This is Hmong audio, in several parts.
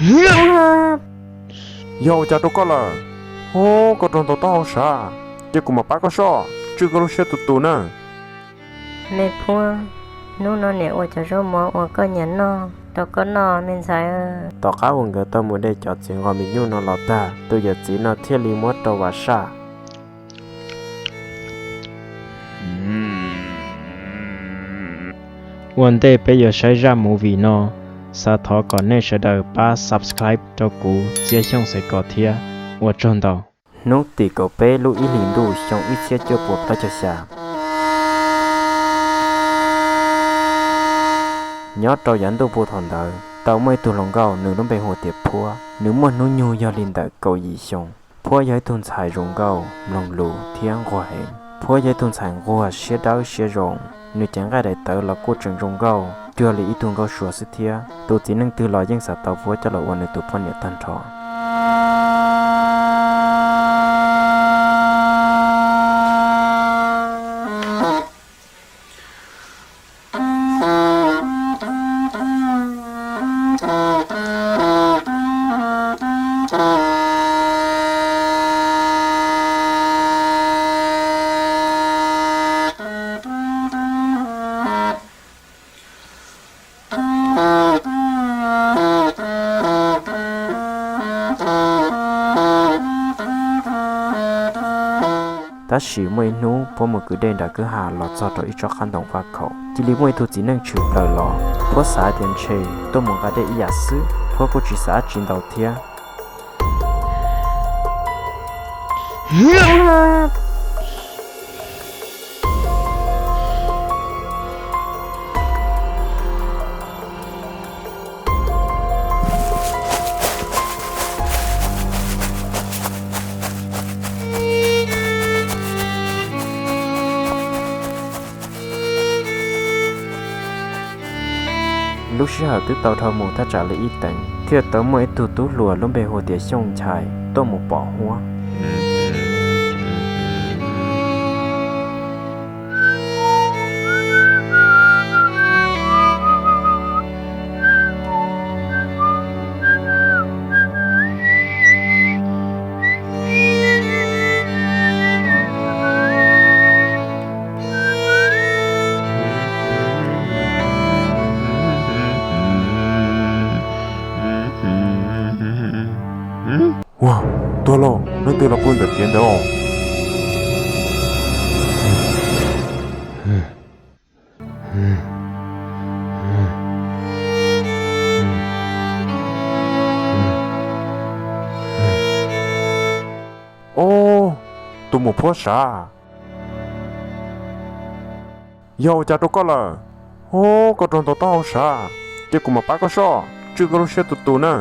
Yog ua cas rau koj lawm? Ub, koj raug ntaus taub hau sav, cia kuv mam pab koj soj, tswj koj lub siab tus tus na. Me Phuab, hnub no niam ua cov zaub mov uas koj nyiam noj rau koj noj me ntxhais. Tom qab uas nkawd tau mus de cov txiv nqos mis nyuj no los tag, tus yawm txiv no thiaj li muab rau Vam Saj. Ua ntej peb yuav saib zaj movie no, xav thov kom nej sawv daws pab subscribe rau kuv Txiab Xyooj Xaiv Kos thiab. Ua tsaug ntau. Hnub tim kaum peb lub ib hlis ntuj xyoo ib txhiab cuaj puas plaub caug xya, nyob rau yav ntuj puag thaum ntawd tau muaj ib tug hluas nkauj, nws lub npe hu tias Phuab. Nws muaj hnub nyoog yog li ntawm kaum yim xyoo. Phuab yog ib tug ntxhais zoo nkauj, mloog lus thiab nquag heev. Phuab yog ib tug ntxhais nquag, siab dawb siab zoo. Nws cev nqaij daim tawv los kuj tseem zoo nkauj cuag li ib tug nkauj sua xwb thiab. Tus txiv neej twg los yeej xav tau Phuab coj los ua nws tus poj niam tag nrho. Tab sis muaj ib hnub Phuab mus kwv dej nram kwj ha los txog rau ib tsob qab ntoo vaj khaum, cia li muaj ib tug txiv neej tshwm plaws los. Phuab xav tias ntshe tuaj mus nqa dej ib yam xwb, Phuab kuj tsis xav dab tsi ntau thiab. Lub sij hawm twb tau dhau mus thaj tsam li ib teev, thiaj tau muaj ib tug tub hluas lub npe hu tias Xyooj Nchai tuaj mus pom Huab. Ua, tuag lauj, leej twg los pw ntawm kev ntawd os? Ob, tus muam Phuab sav, yog ua cas rau koj lawm? Ob, koj raug ntaus taub hau sav, cia kuv mam pab koj soj, tswj koj lub siab tus tus na.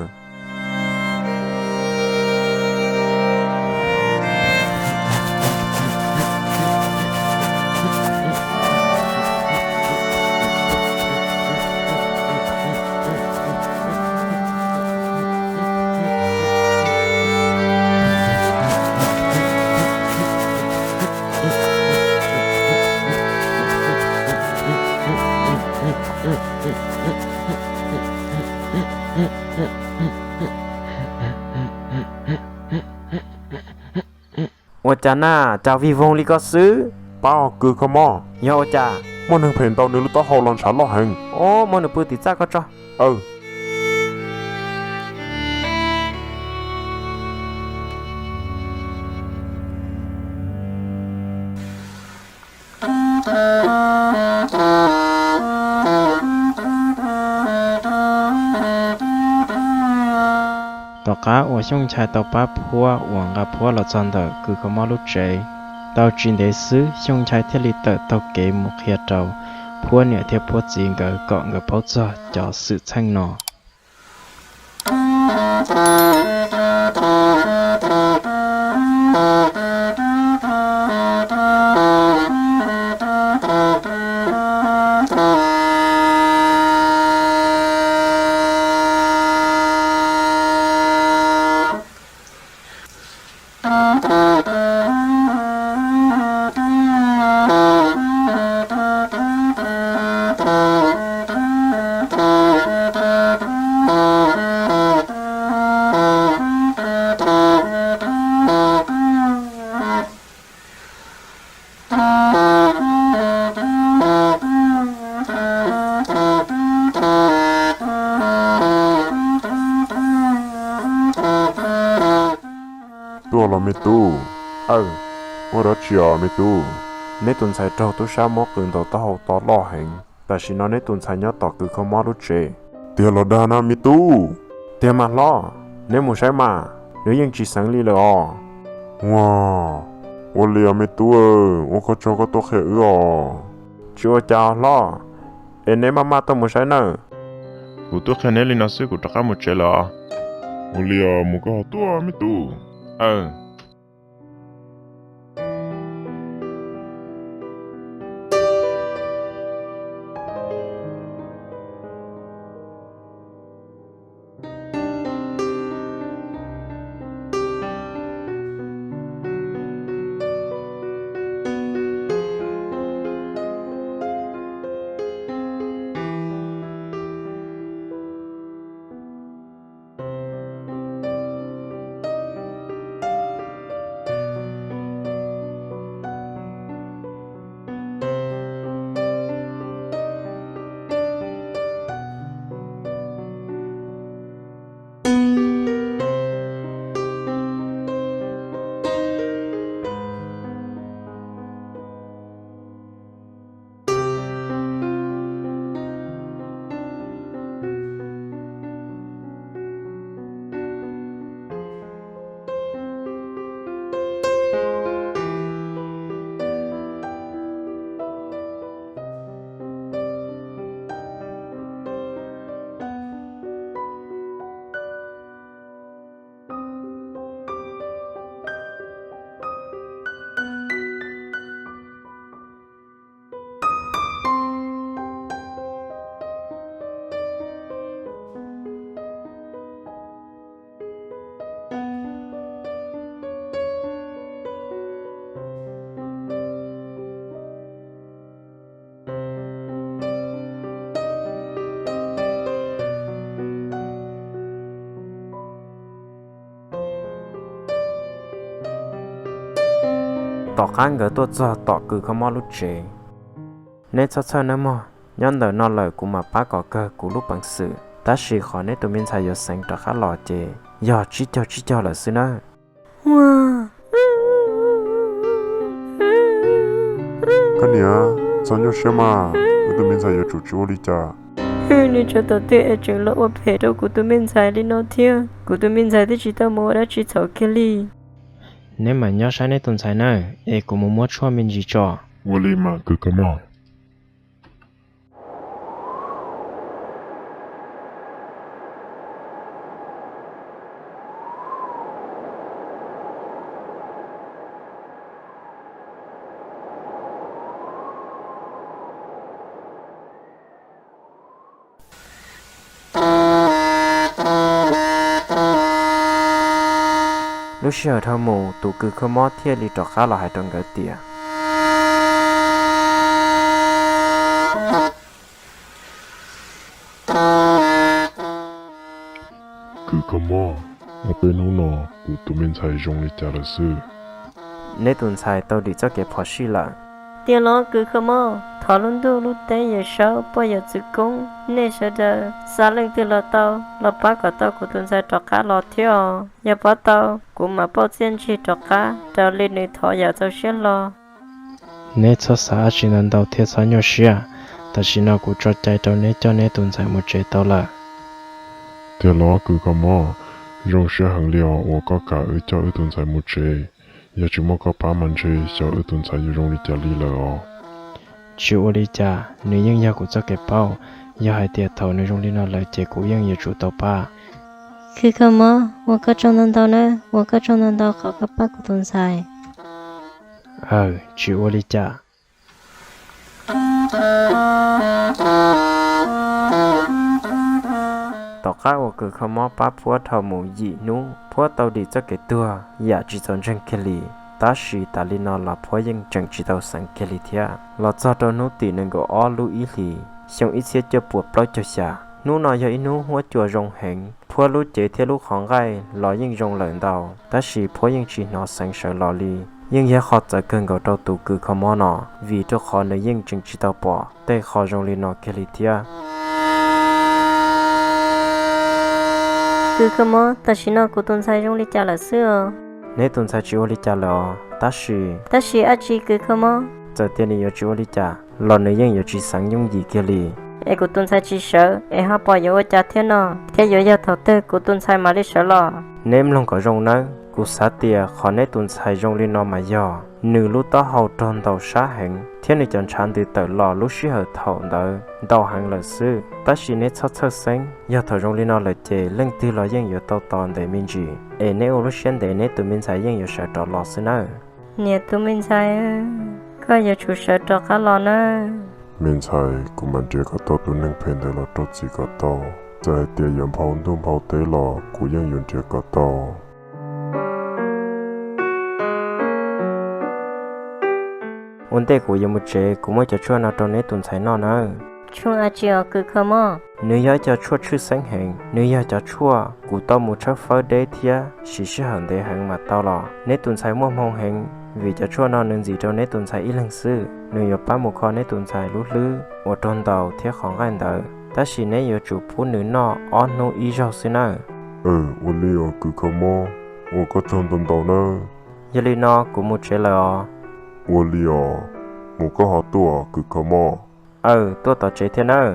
Ua cas na, cas vig voog li ko xwb? Pab os, kws kho mob. Yog ua cas? Muaj neeg phem ntaus nws lub taub hau los ntshav loj heev. Ob, muab nws pw tim txaj ko tso. Aw. Tom qab uas Xyooj Nchai tau pab Phuab uas nqa Phuab los txog ntawm kws kho mob lub tsev, tau tsis ntev xwb Xyooj Nchai thiaj li tawm taug kev mus qhia rau Phuab niam thiab Phuab txiv nkawd kom nkawd paub txog cov xwm txheej no. Tuaj los me tub. Aw, ua dab tsi os me tub? Neb tus ntxhais raug tub sab muab qw ntaus taub hau to loj heev. Tam sim no neb tus ntxhais nyob tom kws kho mob lub tsev. Tiag los dag na me tub? Tiag mas hlob, neb mus saib mas, nws yeej tsis xeev li lawm os. Ua, ua li os me tub, ua koj tsaug koj tuaj qhia wb os. Tsis ua cas hlob, es neb maj maj tuaj mus saib nawb. Kuv tuaj qhia neb li no xwb kuv rov qab mus tsev lawm os. Ua li os, mus koj ho tuaj me tub. Aw. Tom qab nkawd tuaj txog tom kws kho mob lub tsev. Neb txhob txhawj nawb mog, nyob ntawm no lawm kuv mam pab kom kawg kuv lub peev xwm, tab sis qhov neb tus me ntxhais yuav xeev rov qab los ces yog tsib caug tsib caug lawm xwb nawb. Koj niam, txhob nyuaj siab mas, wb tus me ntxhais yuav tsum tsis ua li cas. Nws tsov tom twg es tseem los ua phem rau kuv tus me ntxhais li no thiab? Kuv tus me ntxhais twb tsis tau mus ua dab tsi txhaum kiag li. Neb mam nyob saib neb tus ntxhais nawb, es kuv mus muab tshuaj me ntsis tso. Ua li mas kws kho mob. Lub sij hawm dhau mus, tus kws kho mob thiaj li rov qab los hais rau nkawd tias, kws kho mob, ua peb hnub no kuv tus me ntxhais zoo li cas lawm xwb? Neb tus ntxhais tau dim txoj kev phom sij lawm. Tiag los kws kho mob, thov lub ntuj lub teb Yawm Saub poj yawm txwv koob, nej sawv daws xa leej twg los tau los pab kom tau kuv tus ntxhais rov qab los thiab os. Yog pab tau, kuv mam pauj txiaj ntsig rov qab raws li nws thov yam txaus siab hlo. Neb txhob xav dab tsi ntau ntau thiab txhob nyuaj siab. Tam sim no kuv tso cai rau neb coj neb tus ntxhais mus tsev tau lawm. Tiag los kws kho mob, zoo siab heev li os uas koj kam wb coj wb tus ntxhais mus tsev. Yog tsis muaj koj pab mas ntshe xyov wb tus ntxhais yuav zoo li cas li lawm os. Tsis ua li cas, nws yeej yog kuv txoj kev pauj. Yog hais tias thaum nws zoo li no lawm ces kuv yeej yuav tsum tau pab. Kws kho mob, ua koj tsaug ntau ntau nawb, ua koj tsaug ntau ntau qhov koj pab kuv tus ntxhais. Aw, tsis ua li cas. Tom qab uas kws kho mob pab Phuab dhau mus yim hnub, Phuab tau dim txoj kev tuag yam tsis txaus ntseeg kiag li. Tab sis tas li no los Phuab yeej tseem tsis tau xeev kiag li thiab. Los txog rau hnub tim nees nkaum ob lub ib hlis, xyoo ib txhiab cuaj puas plaub caug xya, hnub no yog ib hnub huab cua zoo heev. Phuab lub cev thiab lub qhov nqaij los yeej zoo lawm ntau, tab sis Phuab yeej tsis hnov xeev sawv los li. Yeej yog qhov txawv kawg nkaus rau tus kws kho mob no, vim rau qhov nws yeej tseem tsis tau pom tej qho zoo li no kiag li thiab. Kws kho mob, tam sim no kuv tus ntxhais zoo li cas lawm xwb os? Neb tus ntxhais tsis ua li cas lawm os, tab sis... Tab sis dab tsi kws kho mob? Txawm tias nws yuav tsis ua li cas los nws yeej yuav tsis xeev yooj yim kiag li. Es kuv tus ntxhais tsis sawv es ho pom yuav ua cas thiab no, thiab yuav yog thaum twg kuv tus ntxhais mam li sawv los? Neb mloog kom zoo nawb, kuv xav tias qhov neb tus ntxhais zoo li no mas yog nws lub taub hau raug ntaus sab heev thiab nws cov ntshav ntws tawm los lub sij hawm thaum ntawd ntau heev lawm xwb. Tab sis neb txhob txhawj xeeb, yog thaum zoo li no lawm ces leej twg los yeej yuav tau tos ntev me ntsis. Es neb ua lub siab ntev, neb tus me ntxhais yeej yuav sawv rov los xwb nawb. Niam, tus me ntxhais, koj yuav tsum sawv rov qab los nawb. Me ntxhais, kuv mam nrhiav kom tau tus neeg phem ntawd los rau txiv kom tau. Txawm hais tias yuav nphau ntuj nphau teb los kuv yeej yuav nrhiav kom tau. Ua ntej kuv yuav mus tsev, kuv muab cov tshuaj no rau neb tus ntxhais noj nawb. Tshuaj dab tsi os kws kho mob? Nws yog ib co tshuaj tshwj xeeb heev, nws yog cov tshuaj kuv tau mus tshawb fawb deb thiab siv sij hawm ntev heev mam tau los. Neb tus ntxhais muaj hmoo heev, vim cov tshuaj no nws ntxim rau neb tus ntxhais ib leeg xwb. Nws yuav pab mus kho neb tus ntxhais lub hlwb uas raug ntaus thiab qhov nqaij ntawd, tab sis neb yuav tsum pub nws noj ob hnub ib zaug xwb nawb. Ua li os kws kho mob, ua koj tsaug ntau ntau nawb. Yog li no kuv mus tsev lawm os. Ua li os, mus koj ho tuaj kws kho mob. Aw, tuaj tom tsev thiab nawb.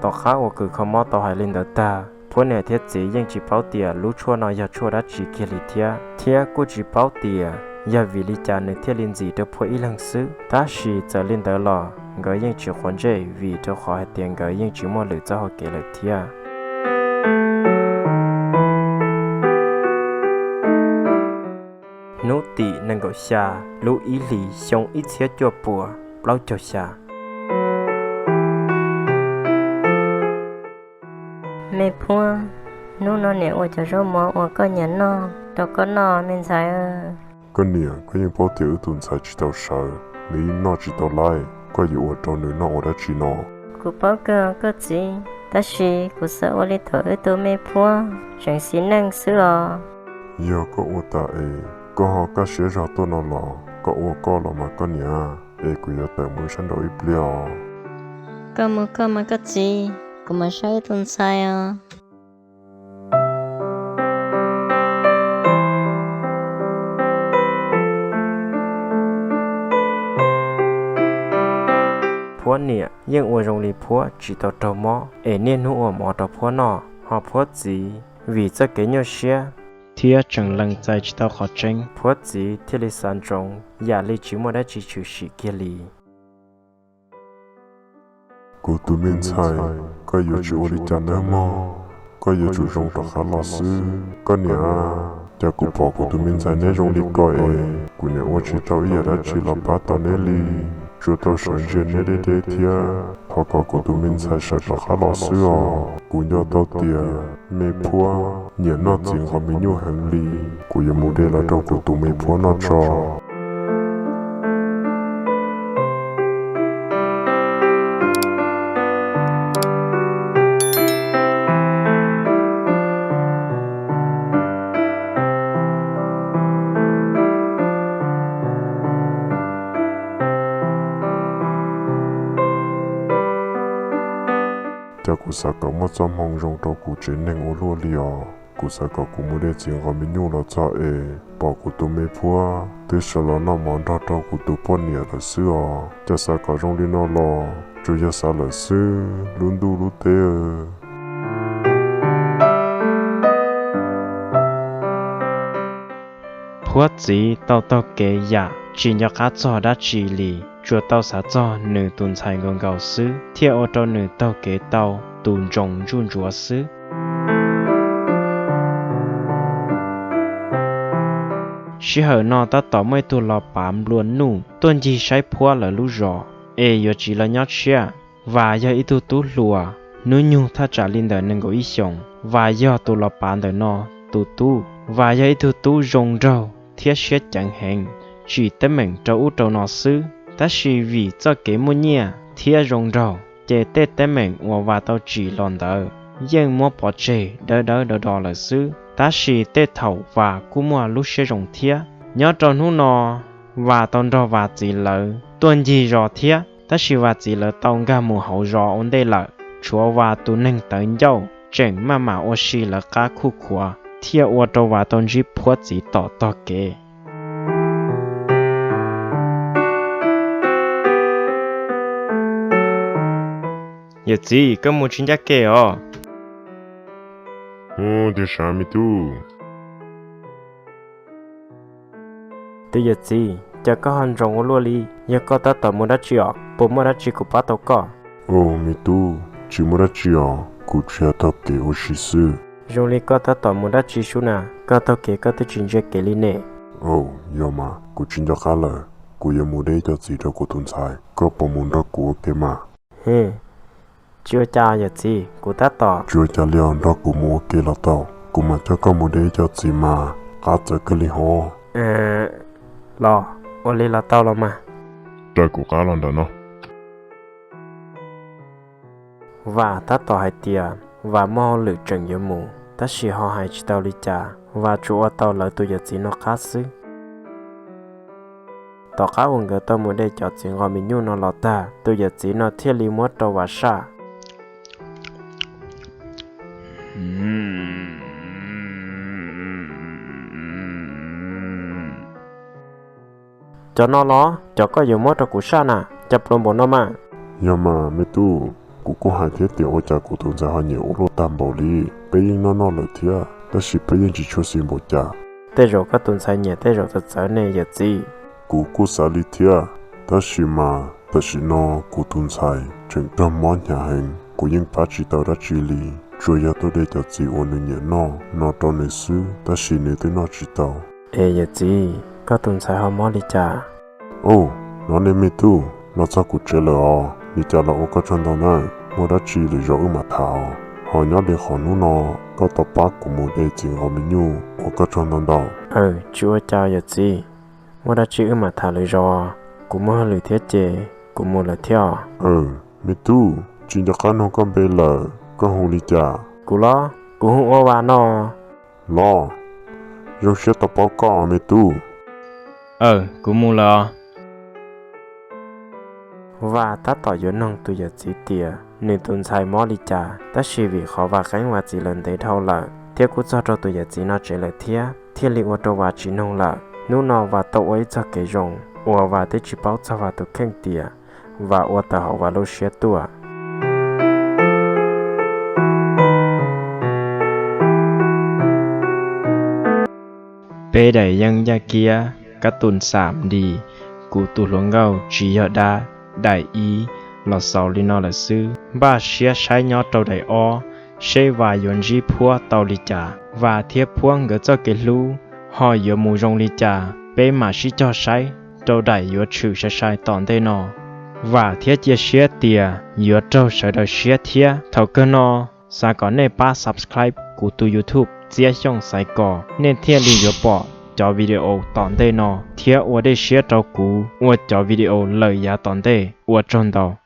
Tom qab uas kws kho mob tau hais li ntawd tag, Phuab niam thiab txiv yeej tsis paub tias lub tshuaj no yog tshuaj dab tsi kiag li thiab, thiab kuj tsis paub tias yog vim li cas nws thiaj li ntxim rau Phuab ib leeg xwb. Tab sis txawm li ntawd los nkawd yeej tsis quav ntsej, vim rau qhov hais tias nkawd yeej tsis muaj lwm txoj hau kev lawm thiab. Hnub tim nees nkaum xya lub ib hlis xyoo ib txhiab cuaj puas plaub caug xya. Me Phuab, hnub no niam ua cov zaub mov uas koj nyiam noj rau koj noj me ntxhais. Koj niam, koj yeej paub tias wb tus ntxhais tsis tau sawv, nws yeej noj tsis tau laib, koj yuav ua rau nws noj ua dab tsi no? Kuv paub kawg koj txiv, tab sis kuv xav ua li thaum wb tus me Phuab tseem xis neej xwb os. Yog koj ua tas es koj ho kaj siab zog tuaj no los koj ua koj los mas koj niam, es kuv yuav tawm mus sab nraud ib pliag os. Koj mus koj mas koj txiv, kuv mam saib wb tus ntxhais os. Phuab niam yeej ua zoo li Phuab tsis tau raug mob es niaj hnub ua mov rau Phuab noj, ho Phuab txiv vim txoj kev nyuaj siab thiab tseem lees txais tsis tau qhov tseeb, Phuab txiv thiaj li xav ntsoov yam li tsis muaj dab tsi tshwm sim kiag li. Kuv tus me ntxhais, koj yuav tsis ua li cas nawb mog, koj yuav tsum zoo rov qab los xwb koj niam. Cas kuv pom kuv tus me ntxhais neb zoo li ko es kuv niam ua tsis tau ib yam dab tsi los pab tau neb li, tsuas tau sawv ntsia neb deb deb thiab. Thov kom kuv tus me ntxhais sawv rov qab los xwb os. Kuv nco tau tias me Phuab nyiam noj txiv nqos me nyuj heev li. Kuv yuav mus de los rau kuv tus me Phuab noj tso. Cas kuv xav kom muaj txoj hmoo zoo rau kuv tsev neeg ua luaj li os. Kuv xav kom kuv mus de txiv nqos me nyuj los txog es pom kuv tus me Phuab twb sawv los noj mov nrog rau kuv tus poj niam lawm xwb os. Cas xav kom zoo li no los tsuas yog xav lawm xwb lub ntuj lub teb. Phuab txiv tau taug kev yam tsis nco qab txog dab tsi li, tsuas tau xav txog nws tus ntxhais nkaus nkaus xwb, thiaj ua rau nws taug kev tau tus ntsoos ntsuj ntsuav xwb. Sij hawm no tab tom muaj ib tug los pav nplua nuj tuaj ncig saib Phuab lawv lub zos, es yuav tsiv los nyob tshiab. Vas yog ib tug tub hluas hnub nyoog thaj tsam li ntawm nees nkaum ib xyoos. Vas yog tus los pav ntawm no tus tub. Vas yog ib tug tub zoo nraug thiab siab ceev heev, tsim teeb meem rau ub rau no xwb. Tab sis vim txoj kev muaj nyiaj thiab zoo nraug, ces tej teeb meem uas Vas tau tsim los ntawd yeej muab pov tseg dawb dawb do do lawm xwb. Tab sis tej thaum Vas kuj muaj lub siab zoo thiab. Nyob rau hnub no, Vas tau nrog Vas txiv lawv tuaj ncig zos thiab, tab sis Vas txiv lawv tau nkag mus hauv zos ua ntej lawm, tshuav Vas tus neeg tawv ncauj tseem maj mam ua si lawv qab khuj khuav thiaj ua rau Vas tau ntsib Phuab txiv tom tog kev. Yawm txiv, koj mus tsis ncaj kev os. Ub, tiag sav me tub. Tus yawm txiv, cas koj ho ntsoov ua luaj li? Yog koj tab tom mus dab tsi os? Puas muaj dab tsi kuv pab tau koj? Ub, me tub, tsis muaj dab tsi os, kuv tsuas yog taug kev ua si xwb. Zoo li koj tab tom mus dab tsi sub na, koj taug kev koj twb tsis ntsia kev li ne. Ub, yog mas, kuv tsis nco qab lawm, kuv yuav mus de ib co txiv rau kuv tus ntxhais, koj puas mus nrog kuv ua ke mas? Hm, tsis ua cas yawm txiv, kuv tab tom. Tsis ua cas li os, nrog kuv mus ua ke los tau, kuv mam coj koj mus de ib co txiv mas qab txawv kawg li hov. Los, ua li los tau los mas. Raws kuv qab los nram no. Vam tab tom hais tias Vam muaj hauj lwm tseem yuav mus, tab sis ho hais tsis tau li cas, Vam tsuas ua tau lawv tus yawm txiv no qab xwb. Tom qab uas nkawd tau mus de cov txiv nqos me nyuj no los tag, tus yawm txiv no thiaj li muab rau Vam saj. Cov no los cov koj yuav muab rau kuv saj na, cas pluas npaum no mas? Yog mas me tub, kuv kuj hais thiab tias ua cas kuv tus ntxhais ho nyiam ua luaj tag npaum li. Peb yeej noj noj lawm thiab, tab sis peb yeej tsis tshua xis npaum cas. Tej zaum koj tus ntxhais nyiam tej zaum txawv txawv ne yawm txiv. Kuv kuj xav li thiab, tab sis mas tam sim no kuv tus ntxhais tseem raug mob hnyav heev, kuv yeej pab tsis tau dab tsi li, tsuas yog tuaj de cov txiv uas nws nyiam noj no rau nws xwb, tab sis nws twb noj tsis tau. Es yawm txiv, koj tus ntxhais ho mob li cas? Ub, nov ne me tub, los txog kuv tsev lawm os, li cas los ua koj tsaug ntau nawb, muaj dab tsi lwm zaus wb mam tham os. Ho nyob li qhov hnub no koj tau pab kuv mus de txiv nqos me nyuj, ua koj tsaug ntau ntau. Aws, tsis ua cas yawm txiv, muaj dab tsi wb mam tham lwm zaus, kuv muaj hauj lwm thiab ces kuv mus lawm thiab os. Aws, me tub, tsis nco qab nug koj npe lawm, koj hu li cas? Kuv los, kuv hu ua Vas no. Los, zoo siab tau paub koj me tub. Aws, kuv mus lawm os. Vas tab tom yuav nug tus yawm txiv tias nws tus ntxhais mob li cas, tab sis vim qhov Vas qeeb Vas txiv lawm ntev dhau lawm thiab kuj txog rau tus yawm txiv no tsev lawm thiab, thiaj li ua rau Vas tsis nug lawm. Hnub no Vas tau ua ib txog kev zoo uas Vas twb tsis paub txog Vas tus kheej tias Vas ua tawm hauv Vas lub siab tuaj. Peb daim yeeb yaj kiab kab tus xam di, kuv tus hluas nkauj tsis yog dab, daim ib los xaus li no lawm xwb. Npaj siab saib nyob rau daim ob seb Vas yuav ntsib Phuab tau li cas, Vas thiab Phuab nkawd txoj kev hlub ho yuav mus zoo li cas, peb mam sib cog saib rau daim yuav tshwm sai sai tom ntej no. Vam thiab cia siab tias yuav raug sawv daws siab thiab. Thaum kawg no, xav kom nej pab subscribe kuv tus YouTube Txiab Xyooj Xaiv Kos, nej thiaj li yuav pom cov video tom ntej no thiab ua dej siab rau kuv ua cov video lawm yav tom ntej. Ua tsaug ntau.